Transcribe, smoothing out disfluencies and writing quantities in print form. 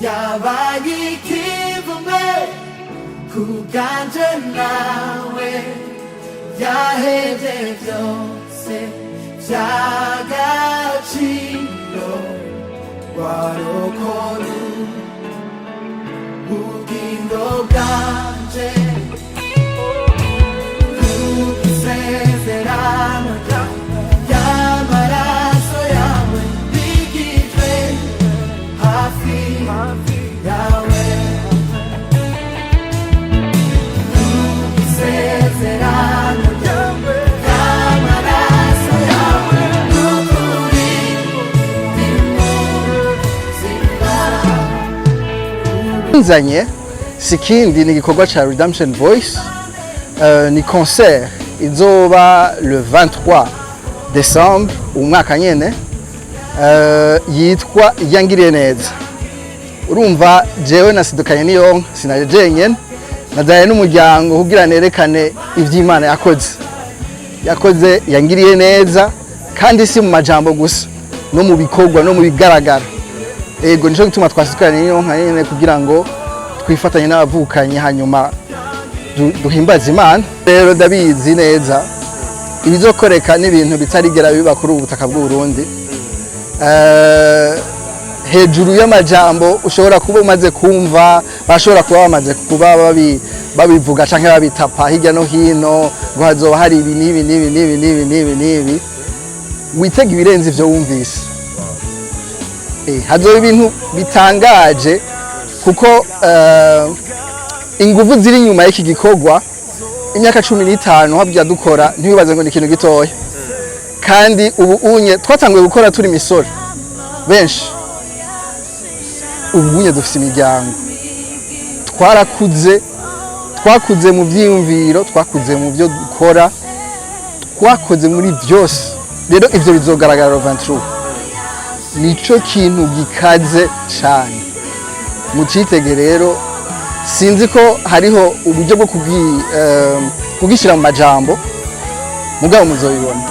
Yabaye ikivume kubwanje nawe, yahevye byose by'agaciro, warokora ubugingo bwanje. Isezerano ry'amaraso yawe rigizwe hafi yawe. Isezerano ry'amaraso yawe, n'ukuri ndi muzima. Nzanye si kindi, ni igikorwa ca Redemption Voice. Ni concert izoba le 23 décembre umwaka nyene, yitwa Yangiriye Neza. Urumva jewe nasidukanye niyo sinaje jenyene, nazanye n'umuryango kugira nerekane ivy'Imana yakoze, yakoze yangiriye neza, kandi si mu majambo gusa, no mu bikorwa no mu bigaragara. Ego, nico gituma twasidukanye niyo nka nyene kugira ngo twifatanye n'abavukanyi, hanyuma duhimbaze Imana. Rero ndabizi neza ibizokoreka n'ibintu bitarigera biba kuri ubu butaka bw'u Burundi. Hejuru y'amajambo ushobora kuba umaze kumva, bashobora kuba bamaze kuba babivuga canke babitapa hirya no hino ngo hazoba hari ibi n'ibi n'ibi n'ibi n'ibi n'ibi n'ibi, witega ibirenze ivyo wumvise. Hazoba ibintu bitangaje kuko inguvu ziri inyuma y'iki gikorwa, imyaka 15 habya dukora, ntiwibaze ngo ni ikintu gitoya. Kandi ubu unye twatanguye gukora turi misore benshi, ubu unye dufise imiryango, twarakuze, twakuze mu vyiyumviro, twakuze mu byo dukora, twakoze muri byose. Rero ivyo bizogaragara 23. Nico kintu gikaze cane, mucitege. Rero sinzi ko hariho uburyo bwo kugishyira mu majambo, mugabo muzobibona.